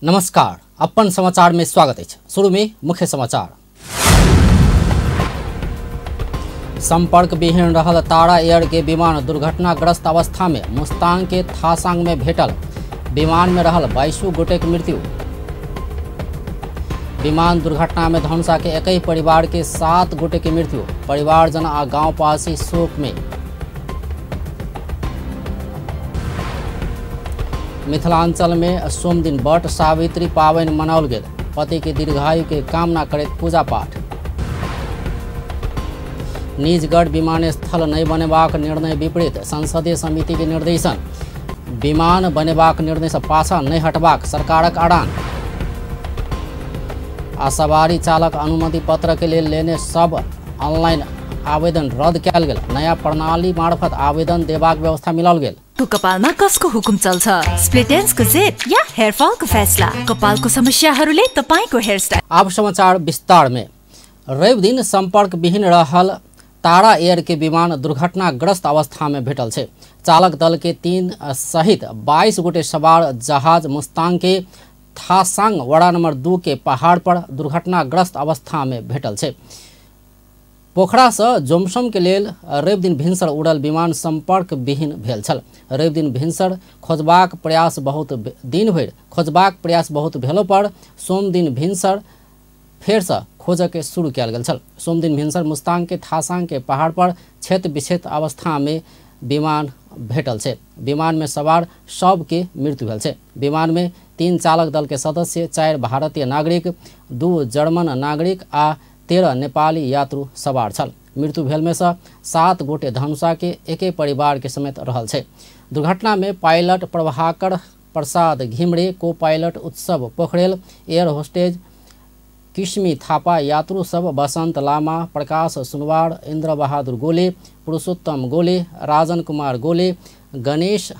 नमस्कार, अपन समाचार में स्वागत है। शुरू में मुख्य समाचार। संपर्क विहीन रहल तारा एयर के विमान दुर्घटनाग्रस्त अवस्था में मुस्तांग के थासांग में भेटल। विमान में रहल 22 गोटे के मृत्यु। विमान दुर्घटना में धनुषा के एक ही परिवार के 7 गोटे के मृत्यु। परिवारजन आ गांववासी शोक में। मिथिलांचल में सोमदिन बट सावित्री पावन मनाओल गेल। पति के दीर्घायु के कामना करैत पूजा पाठ। निजगढ़ विमानस्थल नहीं बनेबाक निर्णय विपरीत संसदीय समिति के निर्देशन। विमान बनेबाक निर्णय से पाछा नहीं हटबाक सरकारक अड़ान। आ सवारी चालक अनुमति पत्र के लिए लेने सब ऑनलाइन आवेदन रद्द कयल गेल। नया प्रणाली मार्फत आवेदन देबाक व्यवस्था मिलाओल गेल। कपालमा कसको हुकुम चल्छ? स्प्लिट एन्ड्सको जिद या हेयर फलको फैसला? कपालको समस्याहरूले तपाईको हेयर स्टाइल। अब समाचार विस्तार में। रवि दिन संपर्क विहीन रहल तारा एयर के विमान दुर्घटनाग्रस्त अवस्था में भेटल छै। चालक दल के 3 सहित 22 गोटे सवार जहाज मुस्तांग के थासांग वड़ा नंबर 2 के पहाड़ पर दुर्घटनाग्रस्त अवस्था में भेटल छै। पोखरा से जोमसम के लेल रवि दिन भिनसर उड़ल विमान संपर्क विहीन भेल छल। रवि दिन भिनसर खोजबाक प्रयास बहुत दिन भरि खोजबाक प्रयास बहुत भेलो पर सोमदिन भिनसर फेरसँ खोजके शुरू कयल गेल छल। सोमदिन भिनसर मुस्तांग के थासांग के पहाड़ पर क्षत विक्षत अवस्था में विमान भेटल छै। विमान में सवार सबके मृत्यु भेल छै। विमान में 3 चालक दल के सदस्य, 4 भारतीय नागरिक, 2 जर्मन नागरिक आ 13 नेपाली यात्रु सवार छल। मृत्यु भेल में से 7 गोटे धनुषा के एके परिवार के समेत रहल छै। दुर्घटना में pilot Prabhakar Prasad Ghimire, co pilot Utsav Pokharel, air hostess Kishmi Thapa, यात्रु सब बसंत लामा, प्रकाश सुनवार, इंद्र बहादुर गोले, पुरुषोत्तम गोले, राजन कुमार गोले, गणेश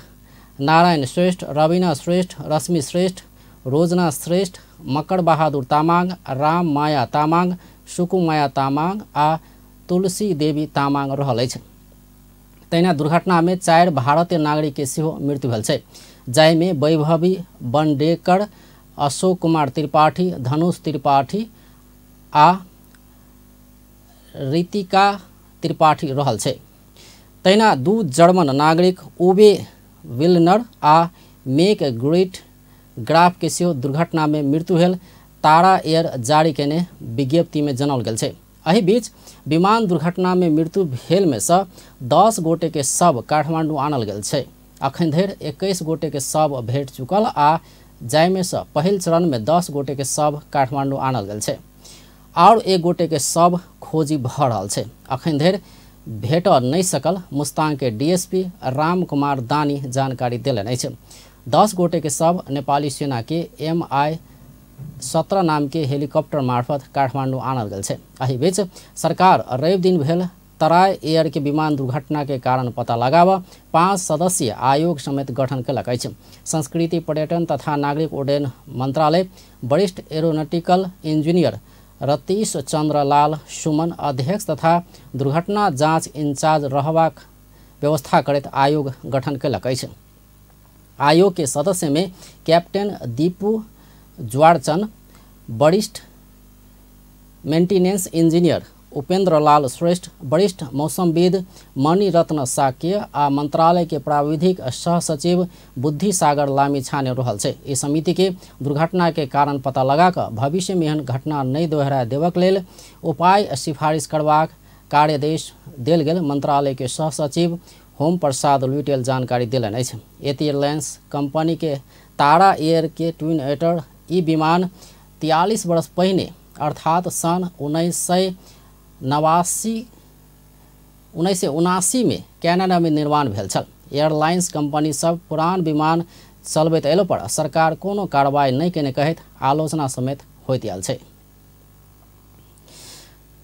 नारायण श्रेष्ठ, रवीना श्रेष्ठ, रश्मि श्रेष्ठ, रोजना श्रेष्ठ, मकर बहादुर तामाङ, राम माया तामाङ, सुकुमाया तामाङ आ तुलसी देवी तामाङ रहल अछि। तहिना दुर्घटना में 4 भारतीय नागरिक के सेहो मृत्यु भेल छै, जाहिमे वैभवी बंडेकर, अशोक कुमार त्रिपाठी, धनुष त्रिपाठी आ रितिका त्रिपाठी रहल छै। तहिना 2 जर्मन नागरिक उबे विलनर आ मेक ग्रेट ग्राफ के सेहो दुर्घटना में मृत्यु भेल तारा एयर जारी केने विज्ञप्ति में जनाओल गेल छै। एहि बीच विमान दुर्घटना में मृत्यु भेल में से 10 गोटे के शव काठमांडू आनल गेल छै। अखन धरि 21 गोटे के शव भेट चुकल आ जाहिमे से पहिल चरण में 10 गोटे के शव काठमांडू आनल गेल छै और 1 गोटे के शव खोजी भऽ रहल छै। अखन धरि भेट नहि सकल मुस्तांग के डीएसपी राम कुमार दानी जानकारी देलनि अछि। 10 गोटे के शव नेपाली सेना के MI 17 नाम के हेलीकॉप्टर मार्फत काठमांडू आनल गेल छै। एहि बीच सरकार रवि दिन भेल तराई एयर के विमान दुर्घटना के कारण पता लगाव 5 सदस्यीय आयोग समेत गठन केलक अछि। संस्कृति, पर्यटन तथा नागरिक उड्डयन मंत्रालय वरिष्ठ एरोनॉटिकल इंजीनियर रतीश चंद्र लाल सुमन अध्यक्ष तथा दुर्घटना जांच इंचार्ज रहबाक व्यवस्था करैत आयोग गठन केलक अछि। आयोग के सदस्य में कैप्टन दीपू ज्वारचन, वरिष्ठ मेंटेनेंस इंजीनियर उपेंद्र लाल श्रेष्ठ, वरिष्ठ मौसमविद मणिरत्न साक्य आ मंत्रालय के प्राविधिक सह सचिव बुद्धि सागर लामी छाने रहल छै। ई समिति के दुर्घटना के कारण पता लगा भविष्य में एहन घटना नहीं दोहरा देवक लेल उपाय सिफारिश करबाक कार्यादेश देल गेल मंत्रालय के सह सचिव होम प्रसाद लुटेल जानकारी देलनि अछि। एती एयरलाइंस कंपनी के तारा एयर के ट्विन एटर ई विमान 43 वर्ष पहिने अर्थात सन 1979 में कनाडा में निर्माण भेल छल। एयरलाइंस कंपनी सब पुरान विमान चलबैत अयलो पर सरकार कोनो कार्रवाई नहि केने कहैत आलोचना समेत होइत आयल छै।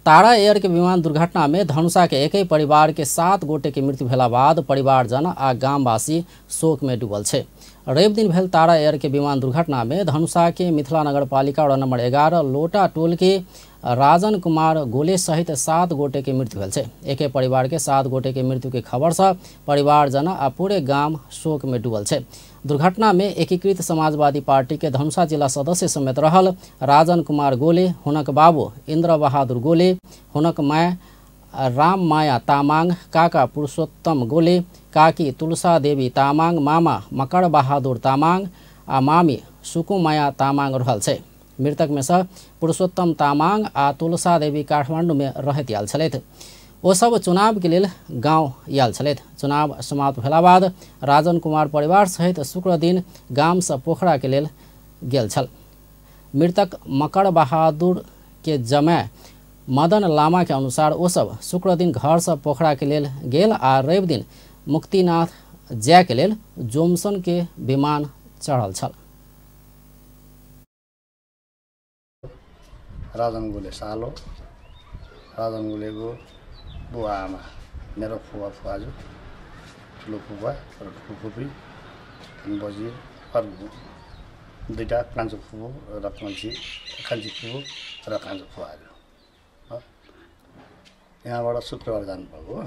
तारा एयर के विमान दुर्घटना में धनुषा के एक ही परिवार के 7 गोटे के मृत्यु भेला बाद परिवारजन आ गामवासी शोक में डूबल छै। रवि दिन भेल तारा एयर के विमान दुर्घटना में धनुषा के मिथिला नगरपालिका वार्ड नंबर 11 लोटा टोल के राजन कुमार गोले सहित 7 गोटे के मृत्यु भेल छै। एके परिवार के 7 गोटे के मृत्यु के खबर से परिवारजन आ पूरे गाम शोक में डूबल छै। दुर्घटना में एकीकृत समाजवादी पार्टी के धनुषा जिला सदस्य समेत रहल राजन कुमार गोले, हुनक बाबू इंद्र बहादुर गोले, हुनक my Ram माया तामाङ, काका पुरुषोत्तम गोले, काकी तुलसा देवी तामाङ, मामा मकर बहादुर तामाङ आ मामी सुकुमाया तामाङ रहल छै। मृतक में से पुरुषोत्तम तामाङ आ तुलसा देवी काठमांडू में रहैत आयल छलथि। ओ सब चुनाव के लेल गांव आयल छलथि। चुनाव समाप्त भेला बाद राजन कुमार परिवार सहित शुक्र दिन गाम से पोखरा के लेल गेल छल। मृतक मकर बहादुर के जमाय मदन लामा के अनुसार ओ सब शुक्र दिन घर से पोखरा के लेल गेल आ रवि दिन मुक्तिनाथ जाय के लेल जोमसन के विमान चढ़ल छल। राजन गोले सालो, राजन गोलेको बुवा आमा, मेरो फुवा फुवाजु, ठुलो फुपा र ठुलो फुपी, बजी अर्को दुईटा कान्छो फुपू र कान्छी फुपू र कान्छो फुवाजु। यहाँबाट शुक्रबार जानुभएको हो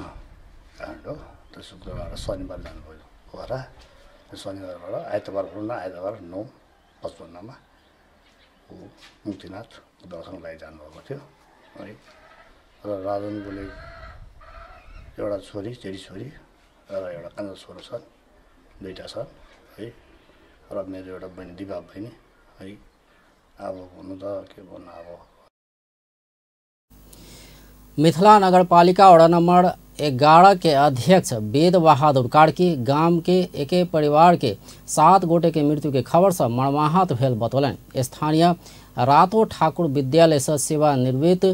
काठमाडौँ, त्यो शुक्रबार शनिबार जानुभयो पोखरा, शनिबारबाट आइतबार भनौँ न, आइतबार 9:55 ऊ मुक्तिनाथ दर्शनको लागि जानुभएको थियो है। र राजन गोले एउटा छोरी, चेली छोरी र एउटा कान्छो छोरो छन्, दुईवटा छन् है। र मेरो एउटा बहिनी दिपा बहिनी है। अब भन्नु त के भन्नु अब। मिथिला नगरपालिका वडा नंबर 11 के अध्यक्ष वेद बहादुर कार्की गाम के एके परिवार के 7 गोटे के मृत्यु के खबर से मर्माहत भेल बतौलनि। स्थानीय रातो ठाकुर विद्यालय से सेवानिवृत्त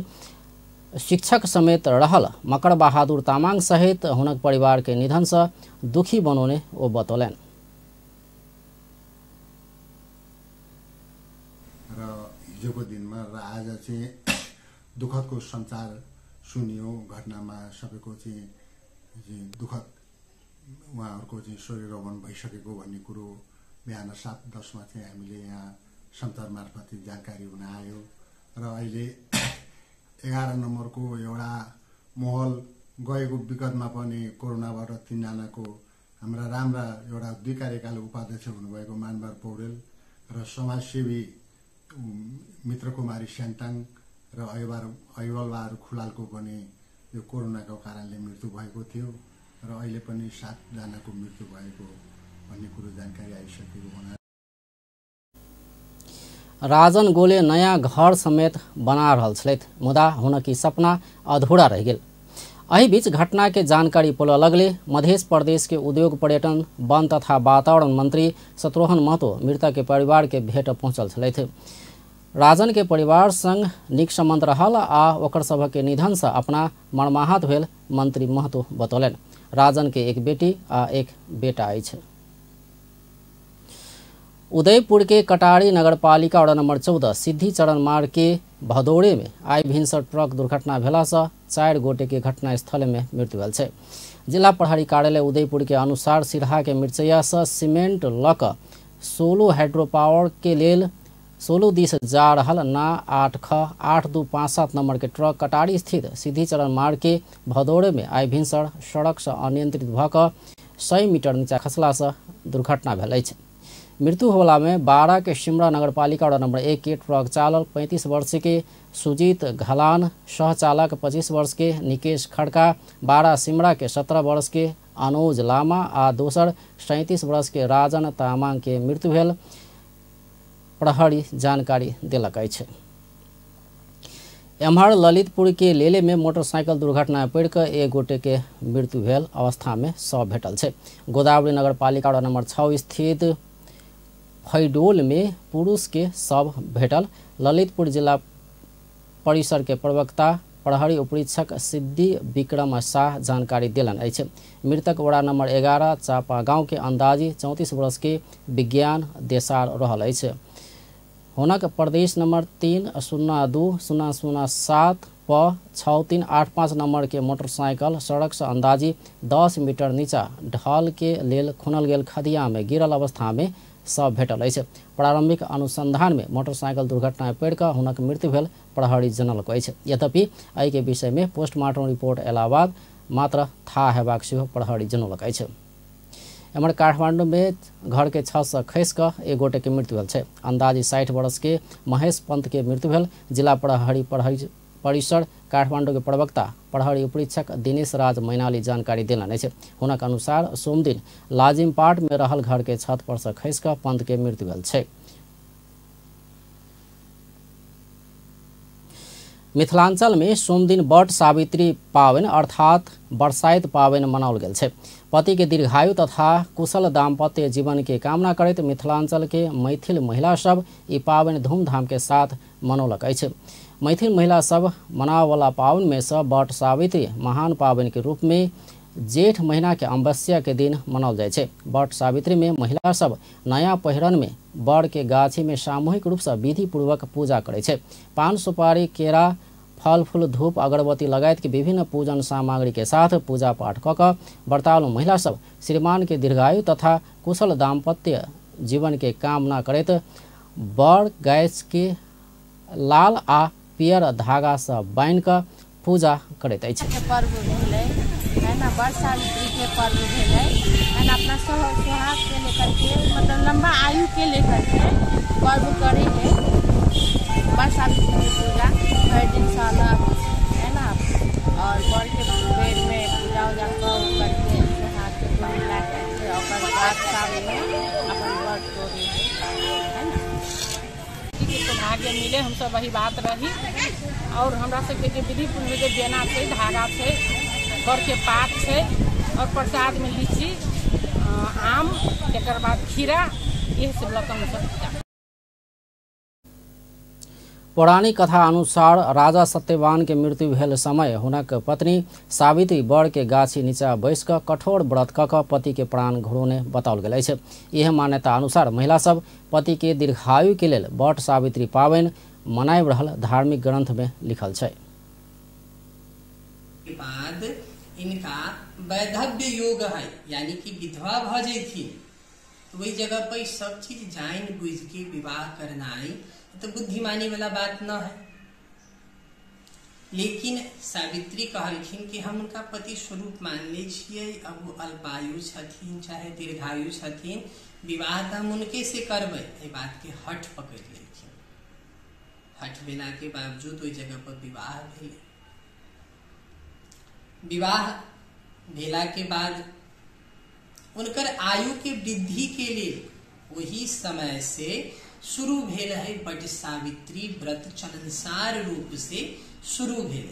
शिक्षक समेत रहल मकर बहादुर तामाङ सहित हुनक परिवार के निधन से दुखी बनौने ओ बतौलनि। र हिजोको दिनमा र आज चाहिँ दुःखको संचार सुनियो। घटनामा सबैको चाहिँ दुःखद उहाँहरूको चाहिँ शरीरोपण भइसकेको भन्ने कुरो बिहान 7:10 चाहिँ हामीले यहाँ सञ्चार मार्फत जानकारी हुन आयो। र अहिले 11 नम्बरको एउटा महल गएको विगतमा पनि कोरोनाबाट 3 जनाको हाम्रा राम्रा एउटा 2 कार्यकाल उपाध्यक्ष हुनुभएको मानबार पौडेल र समाजसेवी मित्रकुमारी स्याङताङ र ऐवलबहादुर खुलालको पनि यो कोरोनाको कारणले मृत्यु भएको थियो र अहिले पनि 7 जनाको मृत्यु भएको भन्ने कुरो जानकारी आइसकेको हुनाले राजन गोले नयाँ घर समेत बना रहल छलथि, मुदा हुनक ई सपना अधूरा रहि गेल। एहि बीच घटना के जानकारी पोलऽ लगले मध्य प्रदेश के उद्योग पर्यटन वन तथा वातावरण मंत्री शत्रुघ्न महतो मृतक के परिवार के भेट पहुँचल छलथि। राजन के परिवार संग निक संबंध रहल आ ओकर सभक निधन से अपना मर्माहत भेल मंत्री महतो बतौलनि। राजन के एक बेटी आ एक बेटा अछि। उदयपुर के कटारी नगरपालिका वडा नंबर 14 सिद्धि चरण मार्ग के भदौड़े में आइ भिनसर ट्रक दुर्घटना भेला से 4 गोटे के घटनास्थल में मृत्यु भेल छै। जिला प्रहरी कार्यालय उदयपुर के अनुसार सिरहा के मिर्चैया से सीमेंट लक सोलो हाइड्रो पावर के लेल सोलो दिस जा रहल ना 8 ख 8 2 5 7 नंबर के ट्रक कटारी स्थित सिद्धि चरण मार्ग के भदौड़े में आइ भिनसर सड़क से अनियंत्रित भऽ कऽ 100 मीटर नीचा खसला से दुर्घटना भेल अछि। मृत्यु होला में 12 के सिमरा नगरपालिका वडा नंबर 1 के ट्रक चालक 35 वर्ष के सुजीत घलान, सहचालक 25 वर्ष के निकेश खड़का, 12 सिमरा के 17 वर्ष के अनुज लामा आ दोसर 37 वर्ष के राजन तामाङ के मृत्यु भेल प्रहरी जानकारी देलक अछि। एम्हर ललितपुर के लेले में मोटरसाइकिल दुर्घटना पड़ि कऽ एक गोटे के मृत्यु भेल अवस्था में शव भेटल छै। गोदावरी नगरपालिका वडा नंबर 6 स्थित फैडोल में पुरुष के शव भेटल। ललितपुर जिला परिसर के प्रवक्ता प्रहरी उपरीक्षक सिद्धि विक्रम शाह जानकारी देलनि अछि। मृतक वडा नंबर 11 चापा गांव के अंदाजी 34 वर्ष के विज्ञान देसार रहल अछि। हुनक प्रदेश नंबर 3 0 2 0 0 7 प 6 3 8 5 नंबर के मोटरसाइकिल सड़क से अंदाजी 10 मीटर नीचा ढाल के लेल खुनल गेल खदिया में गिरल अवस्था में शव भेटल अछि। प्रारंभिक अनुसंधान में मोटरसाइकिल दुर्घटना में पड़ि कऽ हुनक मृत्यु भेल प्रहरी जनलक अछि। यद्यपि एहि के विषय में पोस्टमार्टम रिपोर्ट अयला बाद मात्र थाहा हेबाक सेहो प्रहरी जनौलक अछि। एम्हर काठमांडू में घर के छत से खसि कऽ एक गोटे के मृत्यु भेल छै। अंदाजी 60 वर्ष के महेश पंत के मृत्यु भेल। जिला प्रहरी परिसर काठमांडू के प्रवक्ता प्रहरी उपरीक्षक दिनेश राज मैनाली जानकारी देलनि अछि। हुनक अनुसार सोमदिन लाजिमपाट में रहल घर के छत पर से खसि कऽ पंत के मृत्यु भेल छै। मिथिलांचल में सोमदिन बट सावित्री पावन अर्थात बरसाइत पावन मनाओल गेल छै। पति के दीर्घायु तथा कुशल दाम्पत्य जीवन के कामना करैत मिथिलांचल के मैथिल महिला सब ई पावन धूमधाम के साथ मनौलक अछि। मैथिल महिला सब मनावला पावन में से बट सावित्री महान पावन के रूप में जेठ महीना के अमावस्या के दिन मनाओल जाइ छै। बट सावित्री में महिला सब नया पहिरन में बड़ के गाछी में सामूहिक रूप से विधि पूर्वक पूजा करै छै। पान सुपारी केरा फल फूल धूप अगरबत्ती लगायत के विभिन्न पूजन सामग्री के साथ पूजा पाठ कऽ कऽ व्रतालु महिला सब श्रीमान के दीर्घायु तथा कुशल दाम्पत्य जीवन के कामना करैत बड़ गाछ के लाल आ पियर धागा से बान्हि कऽ पूजा करैत अछि। पर्व भेलै है ना, बड़ सावित्री के पर्व भेलै है ना, अपना सुहाग के लेकर के मतलब लंबा आयु के लेकर के पर्व करे है। बड़ सावित्री की पूजा हर दिन सालक है ना, और बड़ के पेड़ में पूजा उजा करके सुहाग के मिला करके और बाद शाम में अपन बड़ तोड़ी है ना। सौभाग्य मिले हम सब वही बात रही। और हमरा सबके जे विधि पूर्वक जे बेना छै, धागा छै, बड़ के पात छै और प्रसाद में लीची, आम, तकर बाद खीरा, यही सब लऽ कऽ हमसब पूजा। पौराणिक कथा अनुसार राजा सत्यवान के मृत्यु भेल समय हुनक पत्नी सावित्री बड़ के गाछी नीचा बैस कऽ कठोर व्रत कऽ कऽ पति के प्राण घुरौने बताओल गेल अछि। यह मान्यता अनुसार महिला सब पति के दीर्घायु के लेल बट सावित्री पाबनि मनाबि रहल धार्मिक ग्रंथ में लिखल छै। बाद इनका वैधव्य योग है, यानी कि विधवा भ जैथिन तो वही जगह पर सब चीज जान बुझ के विवाह करनाइ तो बुद्धिमानी वाला बात न है। लेकिन सावित्री कहलखिन कि हम उनका पति स्वरूप मान ले छियै, अब वो अल्पायु छथिन चाहे दीर्घायु छथिन, विवाह तो हम उनके से करबै। एहि बात के हठ पकड़ लेलखिन। हठ भेला के बावजूद ओहि जगह पर विवाह भेलै। विवाह भेला के बाद उनकर आयु के वृद्धि के लिए वही समय से शुरू भेल है बट सावित्री व्रत चलनसार रूप से शुरू भेल।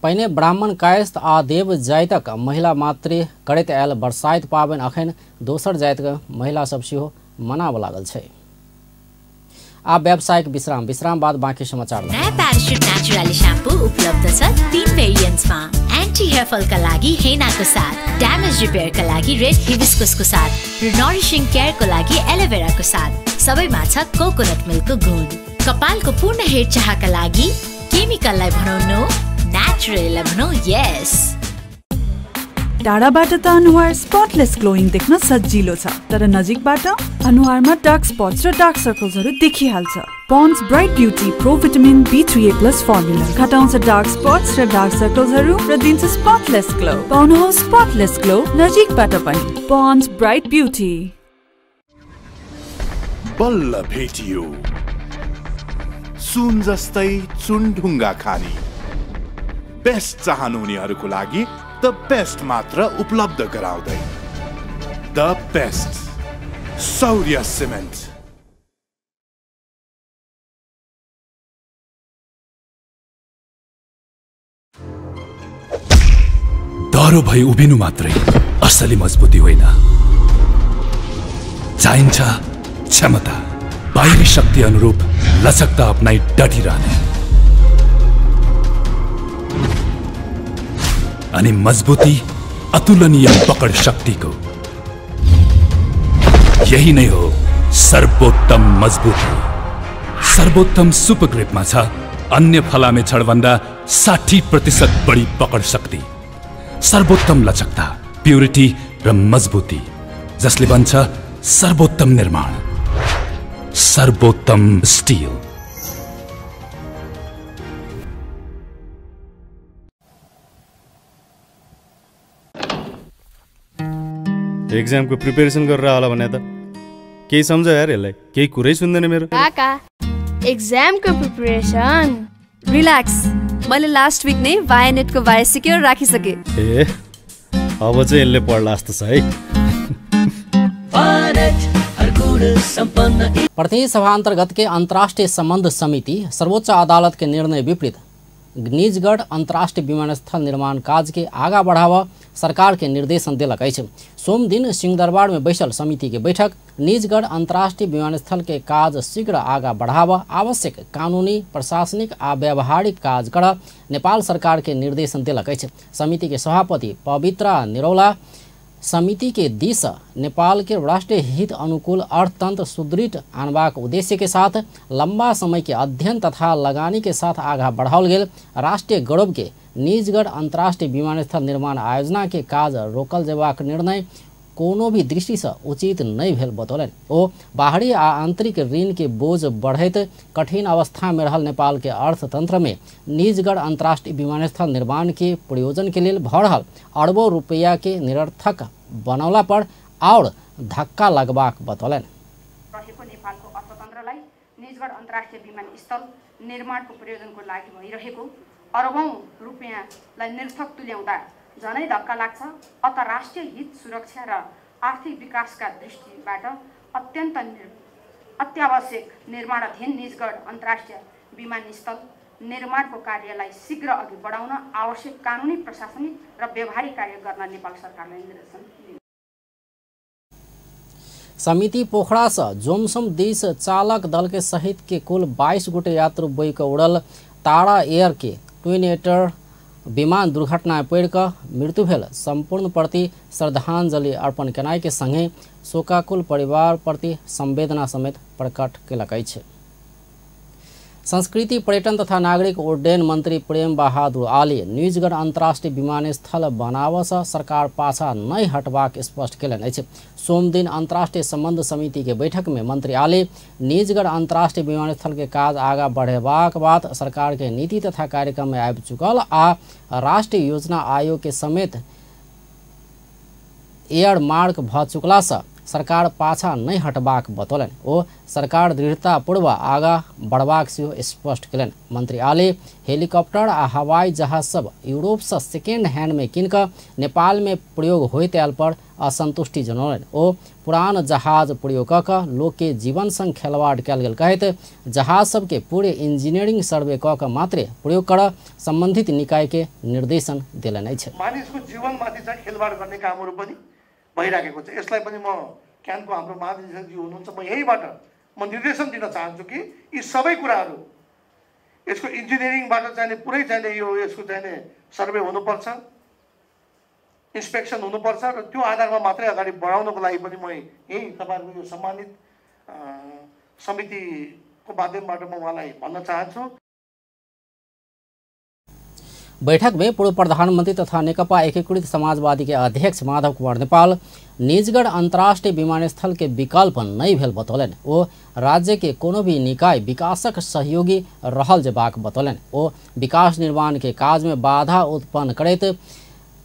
पहिने ब्राह्मण कायस्थ आ देव जातिक महिला मातृ करैत आयल बरसाइत पाबनि अखन दोसर जातिक महिला सब सेहो मनाबऽ लागल छै। आ व्यावसायिक विश्राम, विश्राम बाद बाकी समाचार। नयाँ प्याराशूट नेचुरली शैम्पू उपलब्ध छ 3 भेरिएन्ट्समा। एन्टी हेयर फलका लागि हेनाको साथ, ड्यामेज रिपेयरका लागि रेड हिबिस्कसको साथ र नरिशिङ केयरको लागि एलोभेराको साथ। सबैमा छ कोकोनट मिल्कको गुण। कपालको पूर्ण हेरचाहका लागि केमिकललाई भनौँ नो, नेचुरललाई भनौँ यस। टाढाबाट त अनुहार स्पटलेस ग्लोइङ देख्न सजिलो छ, तर नजिकबाट अनुहारमा डार्क स्पट्स र डार्क सर्कल्सहरू देखिहाल्छ। Pond's bright beauty pro vitamin B3A plus formula घटाउँछ डार्क स्पट्स र डार्क सर्कल्सहरू र दिन्छ स्पटलेस ग्लो। पाउनुहोस् स्पटलेस ग्लो नजिकबाट पनि। Pond's bright beauty. बल्ल भेटियो सुन जस्तै चुनढुङ्गा खानी बेस्ट चाहनुहुनेहरूको लागि the best मात्र उपलब्ध गराउँदै the best Shaurya cement. दह्रो भई उभिनु मात्रै असली मजबुती होइन, चाहिन्छ क्षमता। बाहिरी शक्ति अनुरूप लचकता अपनाई डटिरहने अनि मजबुती अतुलनीय पकड शक्तिको। यही नै हो सर्वोत्तम मजबुती। सर्वोत्तम सुपर ग्रिपमा छ अन्य फलामे छडभन्दा 60% बढी पकड शक्ति, सर्वोत्तम लचकता प्युरिटी र मजबुती, जसले बन्छ सर्वोत्तम निर्माण, सर्वोत्तम स्टिल। एक्जामको प्रिपेरेसन गरेर होला भने त केही सम्झ यार, यसलाई केही कुरै सुन्दैन मेरो। काका एक्जामको प्रिपरेसन रिल्याक्स, मैले लास्ट विक नै भायानेटको भाया सिक्योर राखिसके। ए अब चाहिँ यसले पढ्ला जस्तो छ है। प्रतिनिधि सभा अंतर्गत के अंतर्राष्ट्रीय संबंध समिति सर्वोच्च अदालत के निर्णय विपरीत निजगढ़ अंतर्राष्ट्रीय विमानस्थल निर्माण काज के आगा बढ़ावा सरकार के निर्देशन देलक अछि। सोम दिन सिंहदरबार में बैसल समिति के बैठक निजगढ़ अंतर्राष्ट्रीय विमानस्थल के काज शीघ्र आगा बढ़ावा आवश्यक कानूनी, प्रशासनिक आ व्यावहारिक काज कर नेपाल सरकार के निर्देशन देलक अछि। समिति के सभापति पवित्रा निरौला समिति के दिस नेपाल के राष्ट्रीय हित अनुकूल अर्थतंत्र सुदृढ़ आनबाक उद्देश्य के साथ लंबा समय के अध्ययन तथा लगानी के साथ आगा बढ़ाओल गेल राष्ट्रीय गौरव के निजगढ़ अंतर्राष्ट्रीय विमानस्थल निर्माण आयोजना के काज रोकल जेबाक निर्णय कोनो भी दृष्टि से उचित नहीं भेल बतौलनि। ओ बाहरी आ आंतरिक ऋण के बोझ बढ़ैत कठिन अवस्था में रहल नेपाल के अर्थतंत्र में निजगढ़ अंतर्राष्ट्रीय विमानस्थल निर्माण के प्रयोजन के लेल भऽ रहल अरबों रुपया के निरर्थक बनौला पर और धक्का लगबाक बतौलनि। रहेको नेपालको अर्थतन्त्रलाई निजगढ अन्तर्राष्ट्रिय विमानस्थल निर्माणको प्रयोजनको लागि भइरहेको अरबौं रुपियाँलाई निरर्थक तुल्याउँदा झनै धक्का लाग्छ। अत राष्ट्रिय हित सुरक्षा र आर्थिक विकासका दृष्टिबाट अत्यन्त अत्यावश्यक निर्माणाधीन निजगढ अन्तर्राष्ट्रिय विमानस्थल निर्माणको कार्यलाई शीघ्र अघि बढाउन आवश्यक कानुनी, प्रशासनिक र व्यवहारिक कार्य गर्न नेपाल सरकारलाई निर्देशन दिन्छ। समिति पोखरा से जोमसोम this चालक दल के सहित के कुल 22 गोटे यात्रु बोइक उड़ल तारा एयर के ट्विन एटर विमान दुर्घटना पड़ि कऽ मृत्यु भेल संपूर्ण प्रति श्रद्धांजलि अर्पण केनाइ के संगे शोकाकुल परिवार प्रति संवेदना समेत प्रकट केलक अछि। संस्कृति, पर्यटन तथा नागरिक उड्डयन मंत्री प्रेम बहादुर आली निजगढ़ अंतर्राष्ट्रीय विमानस्थल बनाबऽ सरकार पाछा नहि हटबाक स्पष्ट केलनि अछि। सोमदिन अंतर्राष्ट्रीय संबंध समिति के बैठक में मंत्री आली निजगढ़ अंतर्राष्ट्रीय विमानस्थल के काज आगा बढ़ेबाक बात सरकार के नीति तथा कार्यक्रम में आबि चुकल आ राष्ट्रीय योजना आयोग के समेत एयर मार्क भऽ चुकला से सरकार पाछा नहि हटबाक बतौलनि। ओ सरकार दृढ़तापूर्वक आगा बढ़बाक सेहो स्पष्ट केलनि। मंत्री आली हेलीकॉप्टर आ हवाई जहाज सब यूरोप से सेकेंड हैंड में कीन कऽ नेपाल में प्रयोग होइत आयल पर असंतुष्टि जनौलनि। ओ पुरान जहाज प्रयोग कऽ कऽ लोक के जीवन संग खेलवाड़ कयल गेल कहैत जहाज सबके पूरे इंजीनियरिंग सर्वे कऽ कऽ मात्रे प्रयोग करऽ संबंधित निकाय के निर्देशन देलनि अछि। मानिसको जीवनमाथि चाहिँ खेलवाड गर्ने कामहरू पनि भइराखेको छ। यसलाई पनि म क्यानको हाम्रो महाधिवेशकजी हुनुहुन्छ, म यहीबाट म निर्देशन दिन चाहन्छु कि यी सबै कुराहरू यसको इन्जिनियरिङबाट चाहिने पुरै चाहिने यो यसको चाहिने सर्वे हुनुपर्छ, इन्सपेक्सन हुनुपर्छ र त्यो आधारमा मात्रै अगाडि बढाउनको लागि पनि म यहीँ तपाईँहरूको यो सम्मानित समितिको माध्यमबाट म उहाँलाई भन्न चाहन्छु। बैठक में पूर्व प्रधानमंत्री तथा नेकपा एकीकृत समाजवादी के अध्यक्ष माधव कुमार नेपाल निजगढ़ अंतर्राष्ट्रीय विमानस्थल के विकल्प नहीं भेल बतौलनि। ओ राज्य के कोनो भी निकाय विकासक सहयोगी रहल जेबाक बतौलनि। ओ विकास निर्माण के काज में बाधा उत्पन्न करैत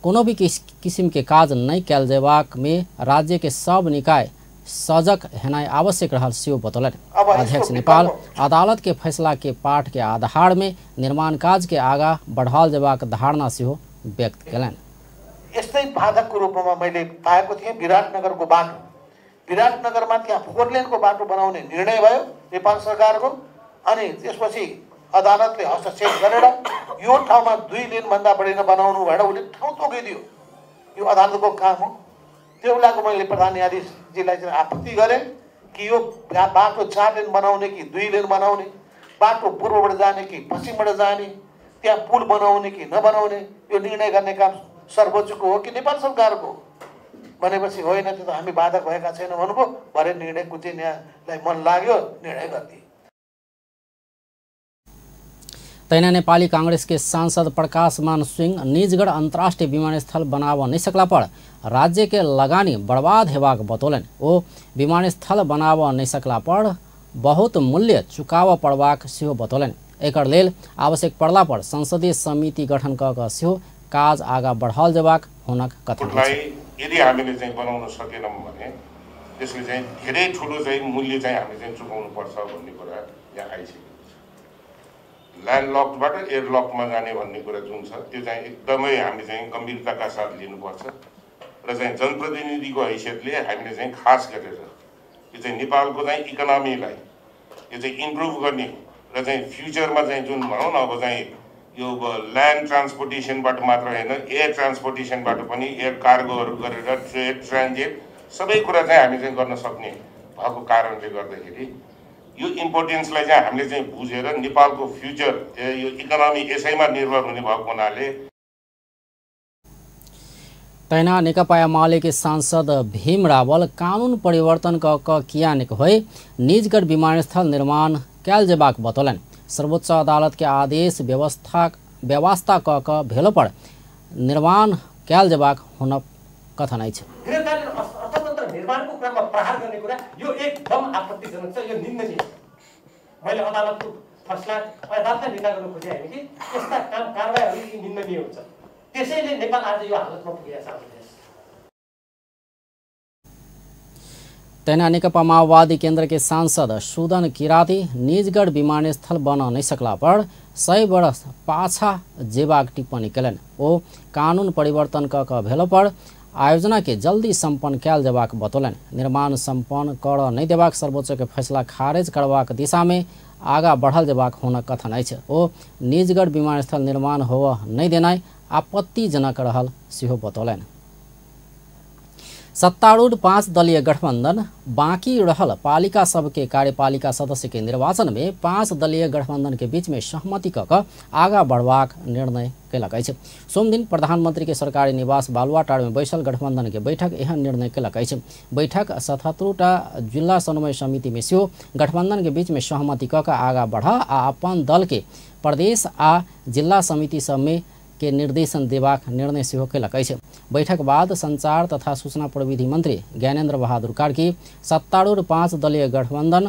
कोनो भी किस्म के काज नहीं कयल जेबाक में राज्य के सब निकाय सजग हेनाइ आवश्यक रहल सेहो बतौलनि। अध्यक्ष नेपाल अदालत के फैसला के पाठ के आधार में निर्माण काज के आगा बढ़ाओल जेबाक धारणा सेहो व्यक्त केलनि। यस्तै बाधकको रूपमा मैले पाएको थिएँ विराटनगरको बाटो। विराटनगरमा त्यहाँ 4 लेनको बाटो बनाउने निर्णय भयो नेपाल सरकारको, अनि त्यसपछि अदालतले हस्तक्षेप गरेर यो ठाउँमा 2 लेनभन्दा बढी नबनाउनु भनेर उसले ठाउँ तोकिदियो। यो अदालतको काम हो। त्यो बेलाको मैले प्रधान न्यायाधीशजीलाई चाहिँ आपत्ति गरेँ कि यो बाटो 4 लेन बनाउने कि 2 लेन बनाउने, बाटो पूर्वबाट जाने कि पश्चिमबाट जाने, त्यहाँ पुल बनाउने कि नबनाउने, यो निर्णय गर्ने काम सर्वोच्चको हो कि नेपाल सरकारको हो भनेपछि होइन, त्यो त हामी बाधक भएका छैनौँ भन्नुभयो। भरे निर्णय कुन चाहिँ न्यायलाई मन लाग्यो निर्णय गरिदिए। तहिना नेपाली कांग्रेस के सांसद प्रकाश मान सिंह निजगढ़ अंतर्राष्ट्रीय विमानस्थल बनाव नहीं सकला पर राज्य के लगानी बर्बाद हेबाक बतौलनि। ओ विमानस्थल बनाव नहीं सकला पर बहुत मूल्य चुकाव पड़बाक सेहो बतौलनि। एकर लेल आवश्यक पड़ला पर संसदीय समिति गठन क क सेहो काज आगा बढ़ाओल जेबाक हुनक कथन अछि। यदि हामीले चाहिँ बनाउन सकेनौँ भने त्यसले चाहिँ धेरै ठुलो चाहिँ मूल्य चाहिँ हामीले चाहिँ चुकाउनु पर्छ भन्ने कुरा यहाँ आइसकेको छ। ल्यान्डलकबाट एयरलकमा जाने भन्ने कुरा जुन छ त्यो चाहिँ एकदमै हामीले चाहिँ गम्भीरताका साथ लिनुपर्छ र चाहिँ जनप्रतिनिधिको हैसियतले हामीले चाहिँ खास गरेर यो चाहिँ नेपालको चाहिँ इकोनोमीलाई यो चाहिँ इम्प्रुभ गर्ने र चाहिँ फ्युचरमा चाहिँ जुन भनौँ न अब चाहिँ यो ल्यान्ड ट्रान्सपोर्टेसनबाट मात्र होइन एयर ट्रान्सपोर्टेसनबाट पनि एयर कार्गोहरू गरेर ट्रेड ट्रान्जिट सबै कुरा चाहिँ हामी चाहिँ गर्न सक्ने भएको कारणले गर्दाखेरि यो इम्पोर्टेन्सलाई चाहिँ हामीले चाहिँ बुझेर नेपालको फ्युचर यो इकोनोमी यसैमा निर्भर हुने भएको हुनाले। तहिना नेकपा एमाले के सांसद भीम रावल कानून परिवर्तन क किया निक होय निजगढ़ विमानस्थल निर्माण कैल जेबाक बतौलनि। सर्वोच्च अदालत के आदेश व्यवस्था क भेलो पर निर्माण कैल जेबाक हुनक कथन अछि। अर्थतन्त्र निर्माणको क्रममा प्रहार गर्ने कुरा यो एकदम आपत्तिजनक छ, यो निन्दनीय छ। मैले अदालतको फैसला अदालतलाई निन्दा गर्न खोजेँ होइन कि यस्ता काम कारबाहीहरू यी निन्दनीय हुन्छ। त्यसैले नेपाल आज यो हालतमा पुगेको छ हाम्रो देश। तहिना नेकपा माओवादी केन्द्र के सांसद सुदन किराती निजगढ़ विमानस्थल बन नहीं सकला पर 100 वर्ष पाछा जेबाक टिप्पणी केलनि। ओ कानून परिवर्तन क भेलो पर आयोजना के जल्दी सम्पन्न कैल जेबाक बतौलनि। निर्माण सम्पन्न कर नहीं देबाक सर्वोच्च के फैसला खारिज करबाक दिशा में आगा बढ़ल जेबाक हुनक कथन अछि। ओ निजगढ़ विमानस्थल निर्माण होव नहीं देनाइ आपत्तिजनक रहल सेहो बतौलनि। सत्तारूढ़ 5 दलीय गठबंधन बाकी रहल पालिका सबके कार्यपालिका सदस्य के निर्वाचन में 5 दलीय गठबंधन के बीच में सहमति क आगा बढ़बाक निर्णय केलक अछि। सोमदिन प्रधानमंत्री के सरकारी निवास बालुवाटार में बैसल गठबंधन के बैठक एहन निर्णय केलक अछि। बैठक 77टा जिला समन्वय समिति में सेहो गठबंधन के बीच में सहमति क आगा बढ़ा आ अपन दल के प्रदेश आ जिला समिति सब में के निर्देशन देबाक निर्णय सेहो केलक अछि। बैठक बाद संचार तथा सूचना प्रविधि मंत्री ज्ञानेन्द्र बहादुर कार्की सत्तारूढ़ 5 दलीय गठबंधन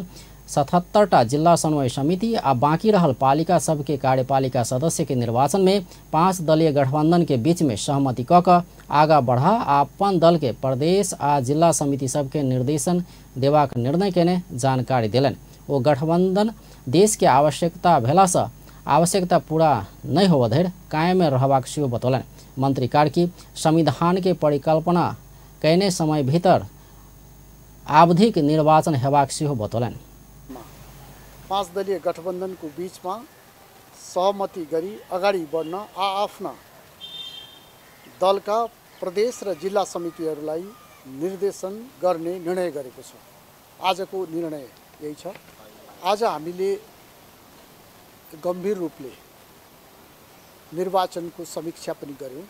77टा जिला समन्वय समिति आ बाकी रहल पालिका सबके कार्यपालिका सदस्य के निर्वाचन में 5 दलीय गठबंधन के बीच में सहमति क आगा बढ़ा आ अपन दल के प्रदेश आ जिला समिति सबके निर्देशन देबाक निर्णय केने जानकारी देलनि। ओ गठबंधन देश के आवश्यकता भेलासँ आवश्यकता पूरा नहीं होव धरि कायम रहबाक सेहो बतौलनि। मंत्री कार्की संविधान के परिकल्पना कयने समय भीतर आवधिक निर्वाचन हेबाक सेहो बतौलनि। 5 दलीय गठबन्धनको बीचमा सहमति गरी अगाडि बढ्न आआफ्ना दलका प्रदेश र जिल्ला समितिहरूलाई निर्देशन गर्ने निर्णय गरेको छ। आजको निर्णय यही छ। आज हामीले गम्भीर रूपले निर्वाचनको समीक्षा पनि गर्यौं।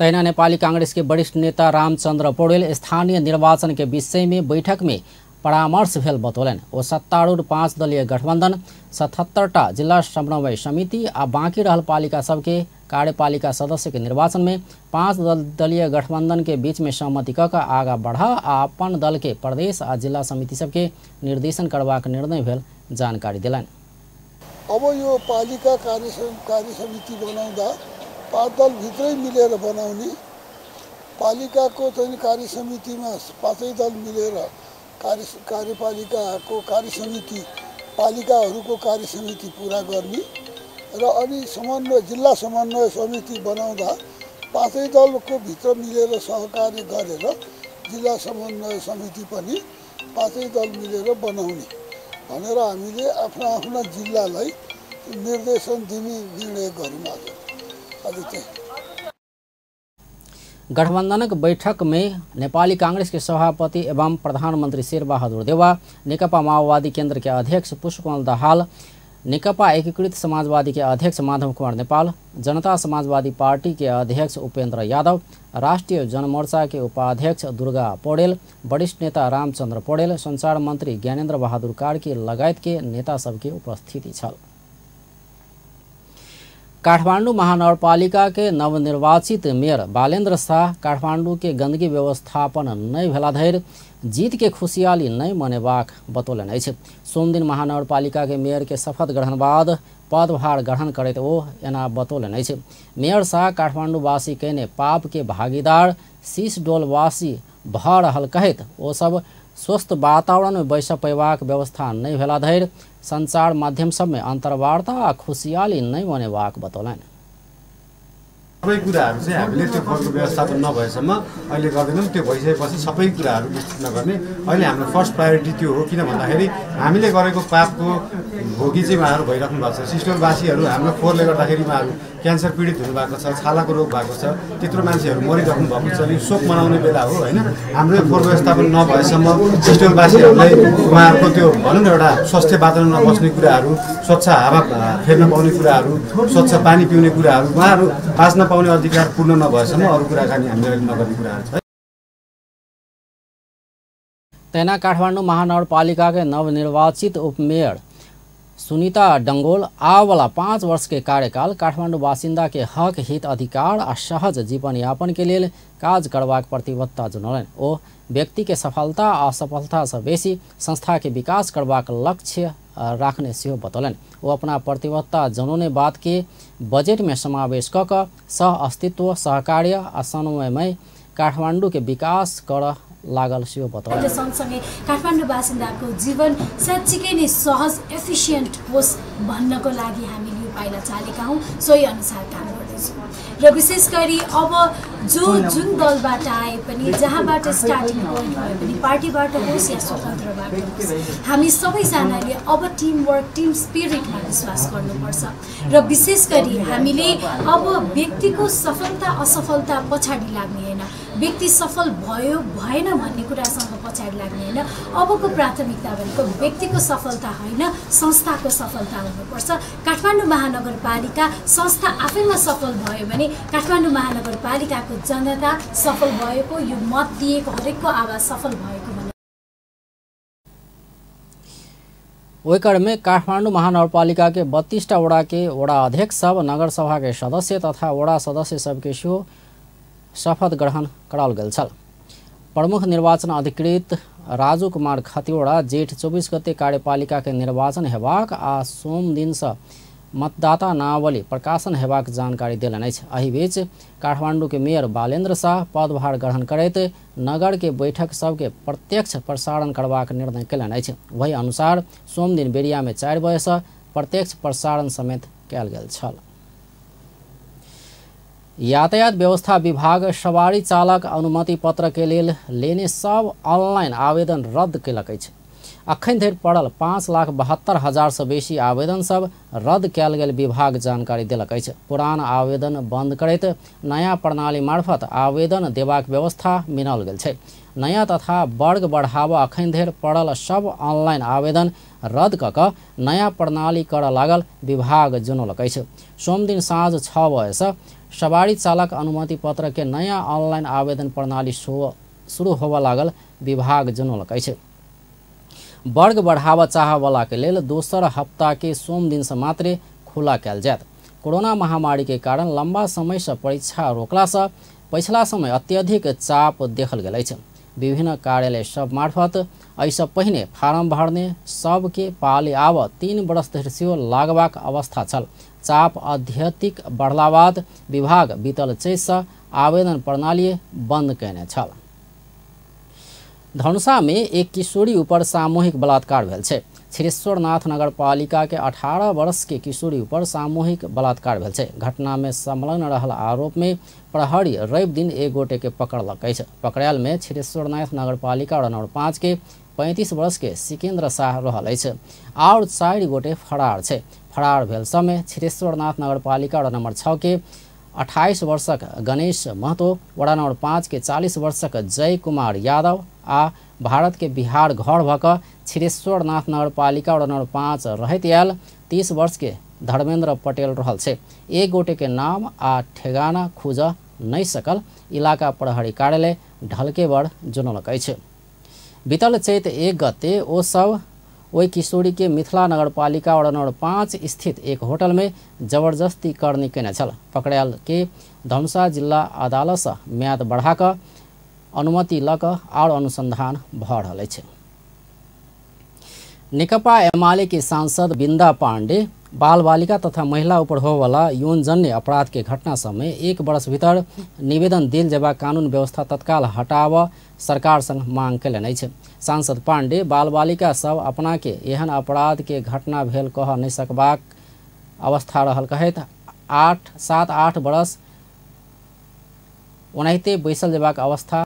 तहिना नेपाली कांग्रेस के वरिष्ठ नेता रामचंद्र पौडेल स्थानीय निर्वाचन के विषय में बैठक में परामर्श भेल बतौलनि। ओ सत्तारूढ़ 5 दलीय गठबंधन 77टा जिला समन्वय समिति आ बाकी रहल पालिका सबके कार्यपालिका सदस्य के निर्वाचन में 5 दलीय गठबंधन के बीच में सहमति क आगा बढ़ा आ अपन दल के प्रदेश आ जिला समिति सबके निर्देशन करबाक निर्णय भेल जानकारी देलनि। अब यो पालिका कार्यसमिति बनाउँदा 5 दल भित्रै मिलेर बनाउने, पालिकाको चाहिँ कार्यसमितिमा 5 दल मिलेर कार्यपालिकाको कार्यसमिति पालिकाहरूको कार्यसमिति पुरा गर्ने र अनि समन्वय जिल्ला समन्वय समिति बनाउँदा 5 दलको भित्र मिलेर सहकार्य गरेर जिल्ला समन्वय समिति पनि 5 दल मिलेर बनाउने भनेर हामीले आफ्ना आफ्ना जिल्लालाई निर्देशन दिने निर्णय गर्यौँ। आज चाहिँ गठबंधनक बैठक में नेपाली कांग्रेस के सभापति एवं प्रधानमंत्री शेरबहादुर देउवा, नेकपा माओवादी केंद्र के अध्यक्ष पुष्पकमल दाहाल, नेकपा एकीकृत समाजवादी के अध्यक्ष माधव कुमार नेपाल, जनता समाजवादी पार्टी के अध्यक्ष उपेंद्र यादव, राष्ट्रिय जनमोर्चा के उपाध्यक्ष दुर्गा पौडेल, वरिष्ठ नेता रामचंद्र पौडेल, संचार मंत्री ज्ञानेन्द्र बहादुर कार्की लगायत के नेता सबके उपस्थिति छल। काठमाडौँ महानगरपालिका के नवनिर्वाचित मेयर बालेन्द्र शाह काठमाडौँ के गंदगी व्यवस्थापन नहि भेला धरि जीत के खुशियाली नहि मनेबाक बतौलनि अछि। सोमदिन महानगरपालिका के मेयर के शपथ ग्रहण बाद पदभार ग्रहण करैत ओ एना बतौलनि अछि। मेयर शाह काठमाडौँवासी कयने पाप के भागीदार शीशडोलवासी भऽ रहल कहैत ओ सब स्वस्थ वातावरण में बैस पैबाक व्यवस्था नहि भेला धरि संचार माध्यम सब में अंतर्वार्ता आ खुशियाली नहि मनेबाक बतौलनि। सबै कुराहरू चाहिँ हामीले त्यो फोहोरको व्यवस्थापन नभएसम्म अहिले गर्दैनौँ। त्यो भइसकेपछि सबै कुराहरू विस्तृत नगर्ने अहिले हाम्रो फर्स्ट प्रायोरिटी त्यो हो। किन भन्दाखेरि हामीले गरेको पापको भोगी चाहिँ उहाँहरू भइराख्नु भएको छ। सिस्टोलवासीहरू हाम्रो फोहोरले गर्दाखेरि उहाँहरू क्यान्सर पीडित हुनुभएको छ, छालाको रोग भएको छ, त्यत्रो मान्छेहरू मरिराख्नु भएको छ। यो शोक मनाउने बेला हो होइन। हाम्रो फोहोर व्यवस्थापन नभएसम्म सिस्टोलवासीहरूलाई उहाँहरूको त्यो भनौँ न एउटा स्वस्थ वातावरणमा बस्ने कुराहरू, स्वच्छ हावा फेर्न पाउने कुराहरू, स्वच्छ पानी पिउने कुराहरू, उहाँहरू बाँच्न पाउने अधिकार पूर्ण नभएसम्म अरू कुराकानी हामीले अहिले नगर्ने कुराहरू छ। तहिना काठमाडौँ महानगरपालिका के नवनिर्वाचित उपमेयर सुनीता डंगोल आवाला 5 वर्ष के कार्यकाल काठमाडौँ बासिन्दा के हक हित अधिकार आ सहज जीवनयापन के लेल काज करबाक प्रतिबद्धता जनौलनि। ओ व्यक्ति के सफलता आ असफलता से बेसी संस्था के विकास करबाक लक्ष्य राखने सेहो बतौलनि। ओ अपना प्रतिबद्धता जनौने बात के बजट में समावेश कऽ कऽ सह अस्तित्व, सहकार्य आ समन्वयमय काठमाडौँ के विकास कर लागल सेहो बतौलनि। सँगसँगै काठमाडौँ बासिन्दाको जीवन साँच्चीकै नै सहज एफिसियन्ट होस् भन्नको लागि हामीले यो पाइला चालेका हौँ, सोही अनुसार काम गर्दैछौँ। र विशेष गरी अब जो जुन दलबाट आए पनि, जहाँबाट स्टार्टिङ पोइन्ट भए पनि, पार्टीबाट होस् या स्वतन्त्रबाट होस्, हामी सबैजनाले अब टिमवर्क, टिम स्पिरिटमा विश्वास गर्नुपर्छ। र विशेष गरी हामीले अब व्यक्तिको सफलता असफलता पछाडि लाग्ने होइन, व्यक्ति सफल भयो भएन भन्ने कुरासँग पछाडि लाग्ने होइन। अबको प्राथमिकता भनेको व्यक्तिको सफलता होइन, संस्थाको सफलता हुनुपर्छ। काठमाडौँ महानगरपालिका संस्था आफैमा सफल भयो भने काठमाडौँ महानगरपालिकाको जनता सफल भएको, यो मत दिएको हरेकको आवाज सफल भएको भन्ने। ओहि क्रम में काठमाडौँ महानगरपालिका के 32टा वडा के वडा अध्यक्ष सब, नगरसभा के सदस्य तथा वडा सदस्य सबके सेहो शपथ ग्रहण कराओल गेल छल। प्रमुख निर्वाचन अधिकृत राजू कुमार खतिवड़ा जेठ 24 गते कार्यपालिका के निर्वाचन हेबाक आ सोम दिन से मतदाता नामावली प्रकाशन हेबाक जानकारी देलनि अछि। एहि बीच काठमाडौँ के मेयर बालेन्द्र शाह पदभार ग्रहण करैत नगर के बैठक सबके प्रत्यक्ष प्रसारण करबाक निर्णय कयलनि अछि। वही अनुसार सोम दिन बेरिया में 4 बजे से प्रत्यक्ष प्रसारण समेत कयल गेल छल। यातायात व्यवस्था विभाग सवारी चालक अनुमति पत्र के लेल लेने सब ऑनलाइन आवेदन रद्द कयलक अछि। अखन धरि पड़ल 5,72,000 से बेसी आवेदन सब रद्द कयल गेल विभाग जानकारी देलक अछि। पुरान आवेदन बंद करैत नया प्रणाली मार्फत आवेदन देबाक व्यवस्था मिनाओल गेल छै। नया तथा वर्ग बढ़ावा अखन धरि पड़ल सब ऑनलाइन आवेदन रद्द कऽ कऽ नया प्रणाली करऽ लागल विभाग जनौलक अछि। सोमदिन साँझ 6 बजे से सवारी चालक अनुमति पत्र के नया ऑनलाइन आवेदन प्रणाली शुरू होबऽ लागल विभाग जनौलक अछि। वर्ग बढ़ावा चाहवला के लेल दोसर हप्ता के सोम दिन से मात्रे खुला कयल जायत। कोरोना महामारी के कारण लंबा समय से परीक्षा रोकला से पछिला समय अत्यधिक चाप देखल गेल अछि। विभिन्न कार्यालय सब मार्फत एहिसँ पहिने फारम भरने सबके पाली आब 3 वर्ष धरि सेहो लागबाक अवस्था छल। चाप अत्यधिक बढ़ला बाद विभाग बीतल चैतसँ आवेदन प्रणाली बंद कयने छल। धनुषा में एक किशोरी ऊपर सामूहिक बलात्कार भेल छै। क्षीरेश्वरनाथ नगरपालिका के 18 वर्ष के किशोरी ऊपर सामूहिक बलात्कार भेल छै। घटना में संलग्न रहल आरोप में प्रहरी रवि दिन एक गोटे के पकड़लक अछि। पकड़ायल में क्षीरेश्वरनाथ नगरपालिका वार्ड नंबर 5 के 35 वर्ष के सिकेन्द्र शाह रहल अछि और 4 गोटे फरार छै। फरार भेल समय क्षीरेश्वरनाथ नगरपालिका वार्ड नंबर 6 के 28 वर्षक गणेश महतो, वडा नंबर 5 के 40 वर्षक जय कुमार यादव आ भारत के बिहार घर भक क्षीरेश्वर नाथ नगरपालिका वडा नंबर 5 रहैत आयल 30 वर्ष के धर्मेंद्र पटेल रहल छै। एक गोटे के नाम आ ठेगाना खोज नहीं सकल इलाका प्रहरी कार्यालय ढलकेबर जनौलक अछि। बीतल चैत 1 गते ओ सब ओहि किशोरी के मिथिला नगरपालिका वडा नंबर 5 स्थित एक होटल में जबरदस्ती करनी केने छल। पकड़ायल के धमसा जिला अदालत से म्याद बढ़ा कऽ अनुमति लऽ कऽ और अनुसंधान भऽ रहल अछि। नेकपा एमाले के सांसद बिंदा पांडे बाल बालिका तथा महिला ऊपर होवला यौनजन्य अपराध के घटना समय 1 वर्ष भीतर निवेदन देल जेबाक कानून व्यवस्था तत्काल हटाव सरकार संग मांग केलनि अछि। सांसद पांडे बाल बालिका सब अपना के एहन अपराध के घटना भेल कह नहि सकबाक अवस्था रहल कहैत 7-8 वर्ष ओनाहिते बैसल जेबाक अवस्था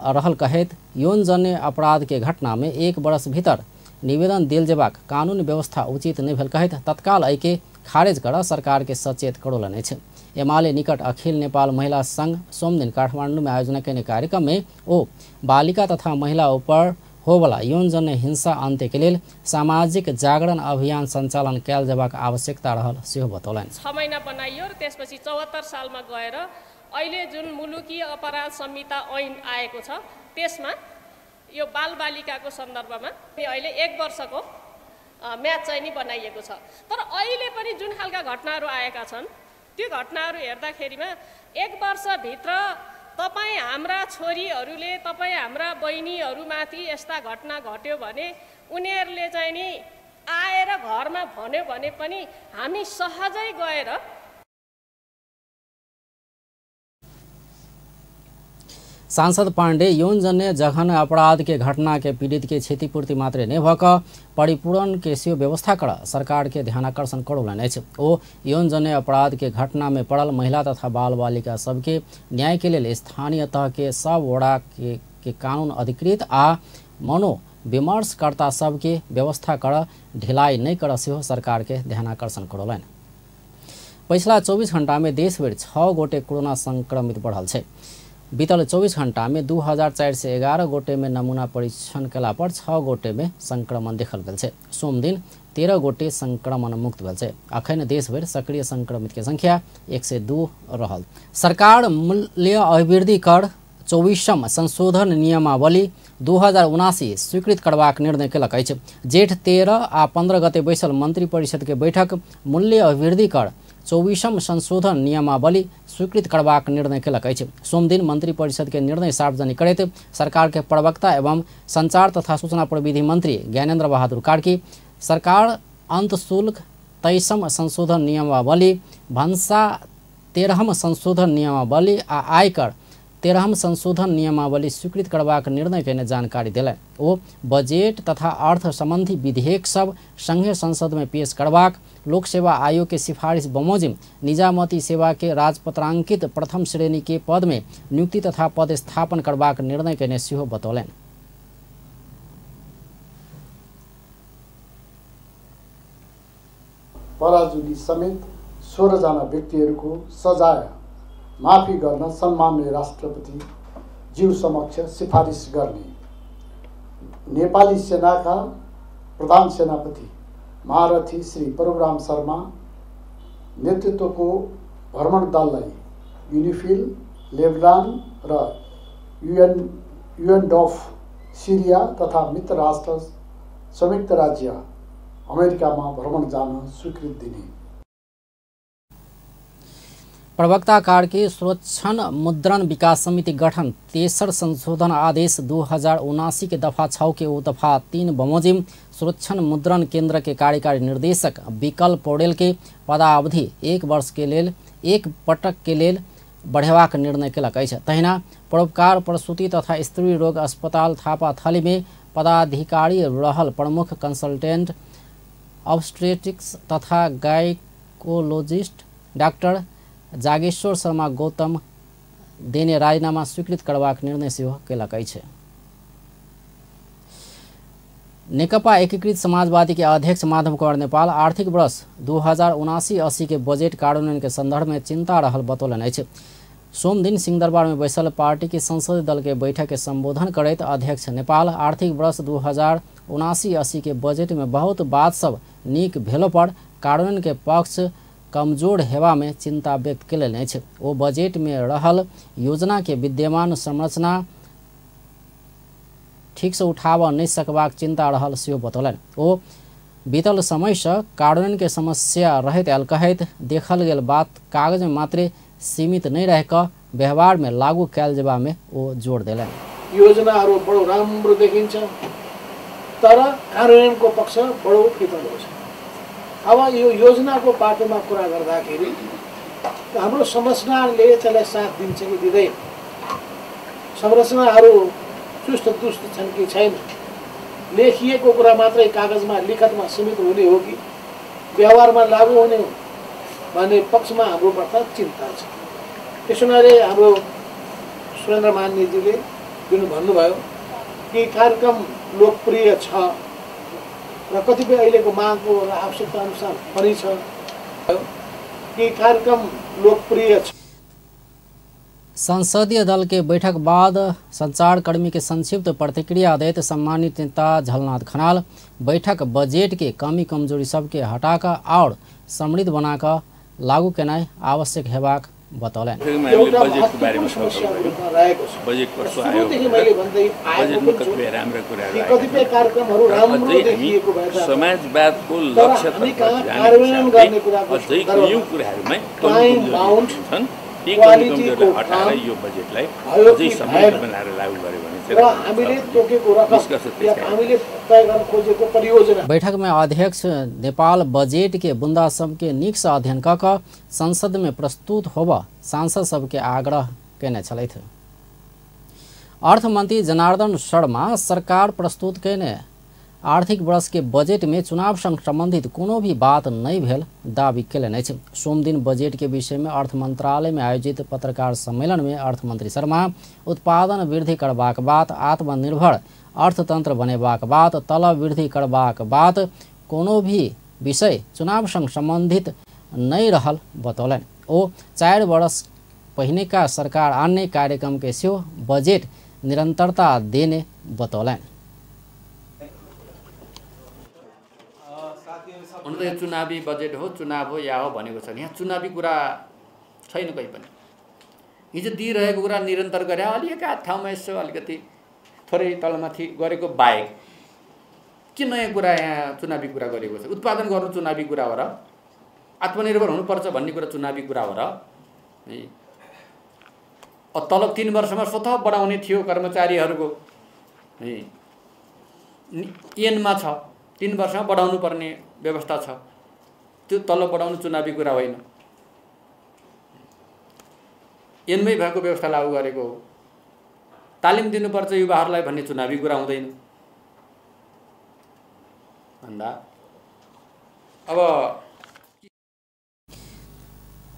रहल कहैत यौनजन्य अपराध के घटना में 1 वर्ष भीतर निवेदन देल जेबाक कानून व्यवस्था उचित नहि भेल कहैत तत्काल एहिके खारिज कर सरकार के सचेत करौलनि अछि। एमाले निकट अखिल नेपाल महिला संघ सोमदिन काठमांडू में आयोजना केने कार्यक्रम में ओ बालिका तथा महिला ऊपर होवला यौनजन्य हिंसा अन्त्य के लेल सामाजिक जागरण अभियान सञ्चालन कयल जेबाक आवश्यकता रहल सेहो बतौलनि। 6 महिना बनाइयो र त्यसपछि 74 सालमा गएर अहिले जुन मुलुकी अपराध संहिता ऐन आएको छ त्यसमा यो बालबालिकाको सन्दर्भमा अहिले 1 वर्षको म्याद चाहिँ नि बनाइएको छ। तर अहिले पनि जुन खालका घटनाहरू आएका छन् त्यो घटनाहरू हेर्दाखेरिमा 1 वर्षभित्र तपाईँ हाम्रा छोरीहरूले, तपाईँ हाम्रा बहिनीहरूमाथि यस्ता घटना घट्यो भने उनीहरूले चाहिँ नि आएर घरमा भन्यो भने पनि हामी सहजै गएर सांसद पांडे यौनजन्य जघन्य अपराध के घटना के पीड़ित के क्षतिपूर्ति मात्रै नहि भऽ कऽ परिपूरण के सेहो व्यवस्था कर सरकार के ध्यानाकर्षण करौलनि अछि। ओ यौनजन्य अपराध के घटना में पड़ल महिला तथा बाल बालिका सबके न्याय के लेल स्थानीय तह के सब वडा के कानून अधिकृत आ मनोविमर्शकर्ता सबके व्यवस्था कर ढिलाई नहि कर सेहो सरकार के ध्यानाकर्षण करौलनि। पछिला 24 घंटा में देशभरि 6 गोटे कोरोना संक्रमित बढ़ल छै। बीतल 24 घंटा में 2411 गोटे में नमूना परीक्षण केला पर 6 गोटे में संक्रमण देखल गेल छै। सोमदिन 13 गोटे संक्रमण मुक्त भेल छै। अखन देशभरि सक्रिय संक्रमित के संख्या 102 रहल। सरकार मूल्य अभिवृद्धि कर 24म संशोधन नियमावली 2079 स्वीकृत करबाक निर्णय केलक अछि। जेठ 13 आ 15 गते बैसल मंत्री परिषद के बैठक मूल्य अभिवृद्धि कर 24म संशोधन नियमावली स्वीकृत करबाक निर्णय केलक अछि। सोमदिन मंत्री परिषद के निर्णय सार्वजनिक करैत सरकार के प्रवक्ता एवं संचार तथा सूचना प्रविधि मंत्री ज्ञानेन्द्र बहादुर कार्की सरकार अंत शुल्क 23म संशोधन नियमावली, भन्सा 13म संशोधन नियमावली आ आयकर 13म संशोधन नियमावली स्वीकृत करबाक निर्णय केने जानकारी देलनि। ओ बजट तथा अर्थ संबंधी विधेयक सब संघीय संसद में पेश करबाक, लोक सेवा आयोग के सिफारिश बमोजिम निजामती सेवा के राजपत्रांकित प्रथम श्रेणी के पद में नियुक्ति तथा पद स्थापन करबाक निर्णय केने सेहो बतौलनि। पराजुली समेत 16 जना व्यक्तिहरूको सजाय माफी गर्न सम्माननीय राष्ट्रपति ज्यू समक्ष सिफारिस गर्ने, नेपाली सेनाका प्रधान सेनापति महारथी श्री प्रभुराम शर्मा नेतृत्वको भ्रमण दललाई युनिफिल, लेबनान र युएनडोफ सिरिया तथा मित्र राष्ट्र संयुक्त राज्य अमेरिकामा भ्रमण जान स्वीकृति दिने। प्रवक्ता कार्की सुरक्षण मुद्रण विकास समिति गठन तेसर संशोधन आदेश 2079 के दफा 6 के दफा 3 बमोजिम सुरक्षण मुद्रण केंद्र के कार्यकारी निर्देशक विकल पौडेल के पदावधि 1 वर्ष के लेल 1 पटक के लेल बढ़ेबाक निर्णय केलक अछि। तहिना परोपकार प्रसूति तथा स्त्री रोग अस्पताल थापाथली में पदाधिकारी रहल प्रमुख कंसल्टेंट ऑब्स्टेट्रिक्स तथा गायकोलॉजिस्ट डाक्टर जागेश्वर शर्मा गौतम देने राजीनामा स्वीकृत करबाक निर्णय सेहो केलक अछि। नेकपा एकीकृत समाजवादी के अध्यक्ष माधव कुमार नेपाल आर्थिक वर्ष 2079-80 के बजेट कार्यान्वयन के संदर्भ में चिंता रहल बतौलनि अछि। सोमदिन सिंहदरबार में बैसल पार्टी के संसदीय दल के बैठक के संबोधन करैत अध्यक्ष नेपाल आर्थिक वर्ष 2079-80 के बजेट में बहुत बात सब नीक भेलो पर कार्यान्वयन के पक्ष कमजोर हेबा में चिंता व्यक्त कयलनि अछि। ओ बजेट में रहल योजना के विद्यमान संरचना ठीक से उठाबऽ नहि सकबाक चिंता रहल सेहो बतौलनि। ओ बीतल समय से कार्यान्वयन के समस्या रहैत आयल कहैत देखल गेल बात कागज में मात्रे सीमित नहीं रह व्यवहार में लागू कयल जेबा में ओ जोर देलनि। योजनाहरू बडो राम्रो देखिन्छ तर कार्यान्वयनको पक्ष बडो फितलो छ। अब यो योजनाको बाटोमा कुरा गर्दाखेरि हाम्रो संरचनाले त्यसलाई साथ दिन्छ कि दिँदैन, संरचनाहरू चुस्त दुस्त छन् कि छैन, लेखिएको कुरा मात्रै कागजमा लिखतमा सीमित हुने हो कि व्यवहारमा लागू हुने हो भन्ने पक्षमा हाम्रो पर्दा चिन्ता छ। त्यसो हुनाले हाम्रो सुरेन्द्र मान्यजीले जुन भन्नुभयो कि कार्यक्रम लोकप्रिय छ र कतिपय अहिलेको मागको र आवश्यकता अनुसार पनि छ कि कार्यक्रम लोकप्रिय छ। संसदीय दल के बैठक बाद संचारकर्मी के संक्षिप्त प्रतिक्रिया दैत सम्मानित नेता झलनाथ खनाल बैठक बजेट के कमी कमजोरी सबके हटाकर और समृद्ध बनाकर लागू केनाइ आवश्यक हेबाक बतौलनि। बजेटको बारेमा बजेट कस्तो आयो, बजेटमा कतिपय राम्रा कुराहरू आए, समाजवादको लक्ष्यतर्फ जाने अझै कैयौँ कुराहरूमा कमी कमजोरी छन्। ती कमी कमजोरीलाई हटाएर यो बजेटलाई अझै समृद्ध बनाएर लागू गर्यो भने चाहिँ। बैठक में अध्यक्ष नेपाल बजेट के बुंदा सबके नीक से अध्ययन क कऽ संसद में प्रस्तुत होब सांसद सबके आग्रह केने छलथि। अर्थमंत्री जनार्दन शर्मा सरकार प्रस्तुत केने आर्थिक वर्ष के बजेट में चुनाव संग संबंधित कोनो भी बात नहीं भेल दावी केलनि अछि। सोमदिन बजेट के विषय में अर्थ मंत्रालय में आयोजित पत्रकार सम्मेलन में अर्थमंत्री शर्मा उत्पादन वृद्धि करबाक बात, आत्मनिर्भर अर्थतंत्र बनेबाक बात, तलब वृद्धि करबाक बात कोनो भी विषय चुनाव संग संबंधित नहीं रहल बतौलनि। ओ 4 वर्ष पहिने का सरकार अन्य कार्यक्रम के सेहो बजेट निरंतरता देने बतौलनि। हुन त यो चुनावी बजेट हो, चुनाव हो या हो भनेको छ। यहाँ चुनावी कुरा छैन कहीँ पनि। हिजो दिइरहेको कुरा निरन्तर गरे, अलि एकाध ठाउँमा यसो अलिकति थोरै तलमाथि गरेको बाहेक के नयाँ कुरा यहाँ चुनावी कुरा गरेको छ? उत्पादन गर्नु चुनावी कुरा हो र? आत्मनिर्भर हुनुपर्छ भन्ने कुरा चुनावी कुरा हो र? तलब 3 वर्षमा स्वतः बढाउने थियो कर्मचारीहरूको, ऐनमा छ 3 वर्षमा बढाउनु पर्ने व्यवस्था छ, त्यो तलब बढाउनु चुनावी कुरा होइन, ऐनमै भएको व्यवस्था लागू गरेको हो। तालिम दिनुपर्छ युवाहरूलाई भन्ने चुनावी कुरा हुँदैन। भन्दा अब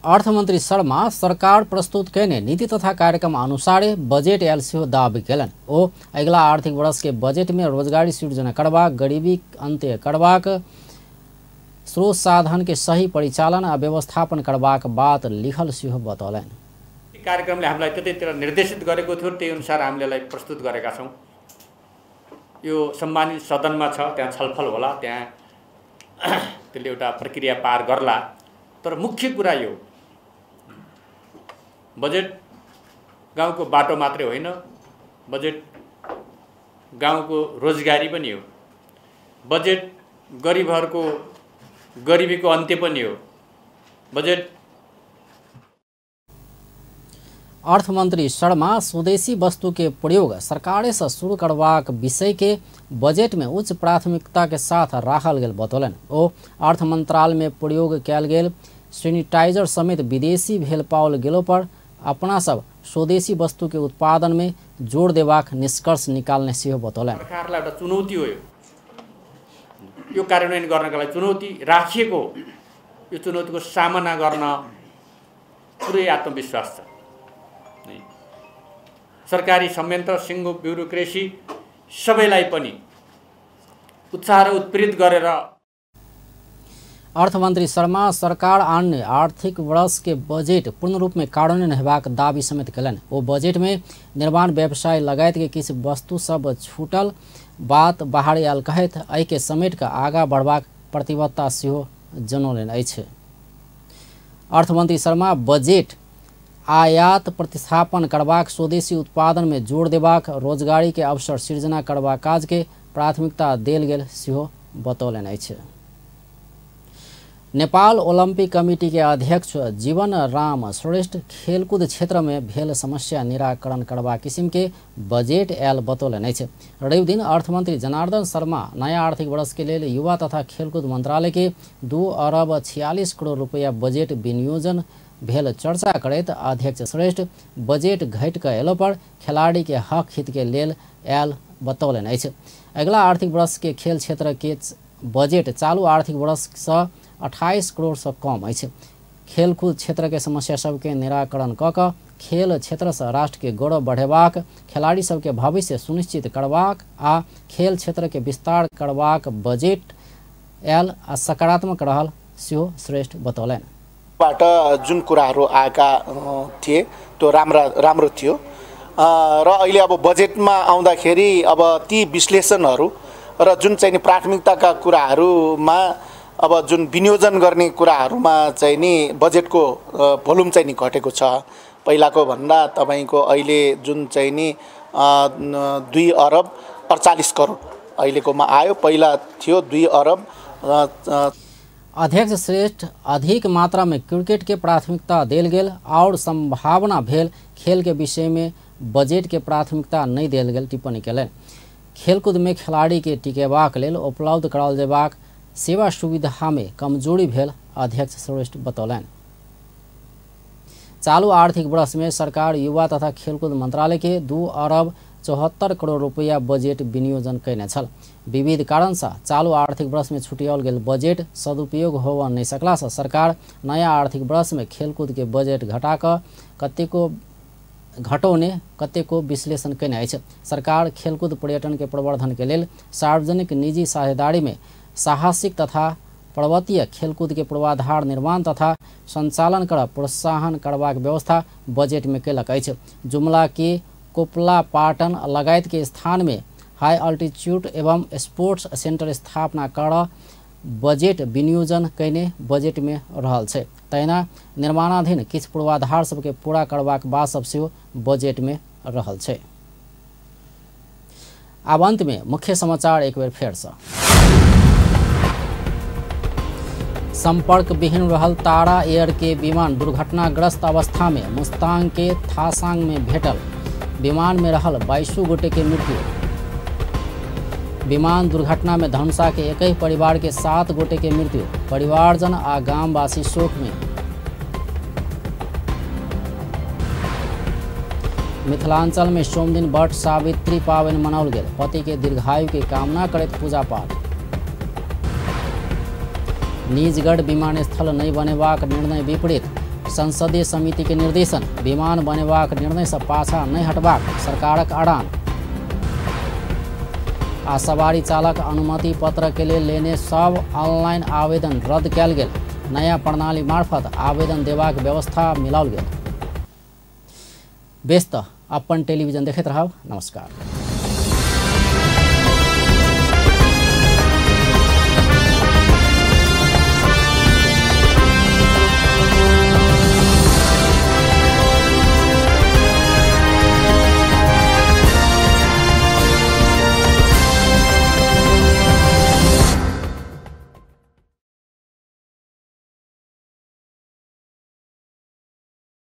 अर्थमन्त्री शर्मा सरकार प्रस्तुत केने नीति तथा कार्यक्रम अनुसारे बजेट आयल सेहो दावी केलनि। ओ अगिला आर्थिक वर्ष के बजेट में रोजगारी सृजना करबाक, गरीबी अंत्य करबाक, स्रोत साधन के सही परिचालन आ व्यवस्थापन करबाक बात लिखल सेहो बतौलनि। कार्यक्रमले हामीलाई त्यतैतिर निर्देशित गरेको थियो, त्यही अनुसार हामीले यसलाई प्रस्तुत गरेका छौँ। यो सम्मानित सदनमा छ, त्यहाँ छलफल होला, त्यहाँ त्यसले एउटा प्रक्रिया पार गर्ला। तर मुख्य कुरा यो बजेट गाउँको बाटो मात्रै होइन, बजेट गाउँको रोजगारी पनि हो, बजेट गरिबहरूको गरिबीको अन्त्य पनि हो, बजेट। अर्थमंत्री शर्मा स्वदेशी वस्तु के प्रयोग सरकारे से शुरू करबाक विषय के बजट में उच्च प्राथमिकता के साथ राखल गेल बतौलनि। ओ अर्थ मंत्रालय में प्रयोग कयल गेल सैनिटाइजर समेत विदेशी भेल पाओल गेलो पर अपना सब स्वदेशी वस्तु के उत्पादन में जोर देबाक निष्कर्ष निकाल्ने सेहो बतौलनि। सरकारलाई एउटा चुनौती हो यो कार्यान्वयन गर्नका लागि चुनौती राखिएको, यो चुनौतीको सामना गर्न पुरै आत्मविश्वास छ। सरकारी संयन्त्र, सिङ्गो ब्युरोक्रेसी सबैलाई पनि उत्साह र उत्प्रेरित गरेर अर्थमन्त्री शर्मा सरकार अन्य आर्थिक वर्ष के बजेट पूर्ण रूप में कार्यान्वयन हेबाक दावी समेत कयलनि। ओ बजेट में निर्माण व्यवसाय लगायत के किछु वस्तु सब छूटल बात बाहर आयल कहैत एहि के समेट कऽ आगाँ बढ़बाक प्रतिबद्धता सेहो जनौलनि अछि। अर्थमंत्री शर्मा बजेट आयात प्रतिस्थापन करबाक, स्वदेशी उत्पादन में जोर देबाक, रोजगारी के अवसर सृजना करबाक काज के प्राथमिकता देल गेल सेहो बतौलनि अछि। नेपाल ओलम्पिक कमिटी के अध्यक्ष जीवन राम श्रेष्ठ खेलकूद क्षेत्र में भेल समस्या निराकरण करबाक किसिम के बजेट आयल बतौलनि अछि। रविदिन अर्थमंत्री जनार्दन शर्मा नया आर्थिक वर्ष के लेल युवा तथा खेलकूद मंत्रालय के 2 अरब 46 करोड़ रुपया बजेट विनियोजन भेल चर्चा करैत अध्यक्ष श्रेष्ठ बजेट घटि कऽ अयलो पर खिलाड़ी के हक हित के लेल आयल बतौलनि अछि। अगिला आर्थिक वर्ष के खेल क्षेत्र के बजेट चालू आर्थिक वर्ष से 28 करोड़ से कम अछि। खेलकूद क्षेत्र के समस्या सबके निराकरण कऽ कऽ खेल क्षेत्र से राष्ट्र के गौरव बढ़ेबाक, खिलाड़ी सबके भविष्य सुनिश्चित करबाक आ खेल क्षेत्र के विस्तार करबाक बजेट आयल आ सकारात्मक रहल सेहो श्रेष्ठ बतौलनि। बाट जुन कुराहरू आएका थिए त्यो राम्रो थियो र अहिले अब बजेटमा आउँदाखेरि अब ती विश्लेषणहरू र जुन चाहिँ नि प्राथमिकताका कुराहरूमा अब जुन विनियोजन गर्ने कुराहरूमा चाहिँ नि बजेटको भोल्युम चाहिँ नि घटेको छ। पहिलाको भन्दा तपाईँको अहिले जुन चाहिँ नि 2 अरब 48 करोड अहिलेकोमा आयो, पहिला थियो 2 अरब। अध्यक्ष श्रेष्ठ अधिक मात्रा में क्रिकेट के प्राथमिकता देल गेल और संभावना भेल खेल के विषय में बजेट के प्राथमिकता नहीं देल गेल टिप्पणी कयलनि। खेलकूद में खिलाड़ी के टिकेबाक लेल उपलब्ध कराओल जेबाक सेवा सुविधा में कमजोरी भेल अध्यक्ष श्रेष्ठ बतौलनि। चालू आर्थिक वर्ष में सरकार युवा तथा खेलकूद मंत्रालय के 2 अरब 74 करोड़ रुपया बजेट विनियोजन कयने छल। विविध कारण से चालू आर्थिक वर्ष में छुटियाओल गेल बजेट सदुपयोग होबय नहि सकला से सरकार नया आर्थिक वर्ष में खेलकूद के बजेट घटा कऽ कतेको घटौने कतेको विश्लेषण कयने अछि। सरकार खेलकूद पर्यटन के प्रवर्धन के लेल सार्वजनिक निजी साझेदारी में साहसिक तथा पर्वतीय खेलकूद के पूर्वाधार निर्माण तथा संचालन कर प्रोत्साहन करबाक व्यवस्था बजेट में कयलक अछि। जुमला के कोपला पाटन लगायत के स्थान में हाई अल्टीट्यूड एवं स्पोर्ट्स सेंटर स्थापना कर बजेट विनियोजन कयने बजेट में रहल छै। तहिना निर्माणाधीन किछु पूर्वाधार सबके पूरा करबाक बात सब सेहो बजेट में रहल छै। आब अंत में मुख्य समाचार एक बेर फेर से। संपर्क विहीन रहल तारा एयर के विमान दुर्घटनाग्रस्त अवस्था में मुस्तांग के थासांग में भेटल। विमान में रहल 22 गोटे के मृत्यु। विमान दुर्घटना में धनुषा के एक ही परिवार के 7 गोटे के मृत्यु। परिवारजन आ गामवासी शोक में। मिथिलांचल में सोमदिन वट सावित्री पावन मनाओल गेल। पति के दीर्घायु के कामना करैत पूजा पाठ। निजगढ़ विमानस्थल नहीं बनेबाक निर्णय विपरीत संसदीय समिति के निर्देशन। विमान बनेबाक निर्णय से पाछा नहीं हटबाक सरकारक अड़ान। आ सवारी चालक अनुमति पत्र के लिए लेने सब ऑनलाइन आवेदन रद्द कयल गेल। नया प्रणाली मार्फत आवेदन देबाक व्यवस्था मिलाओल गेल। बेस त अपन टेलीविजन देखैत रहब। नमस्कार।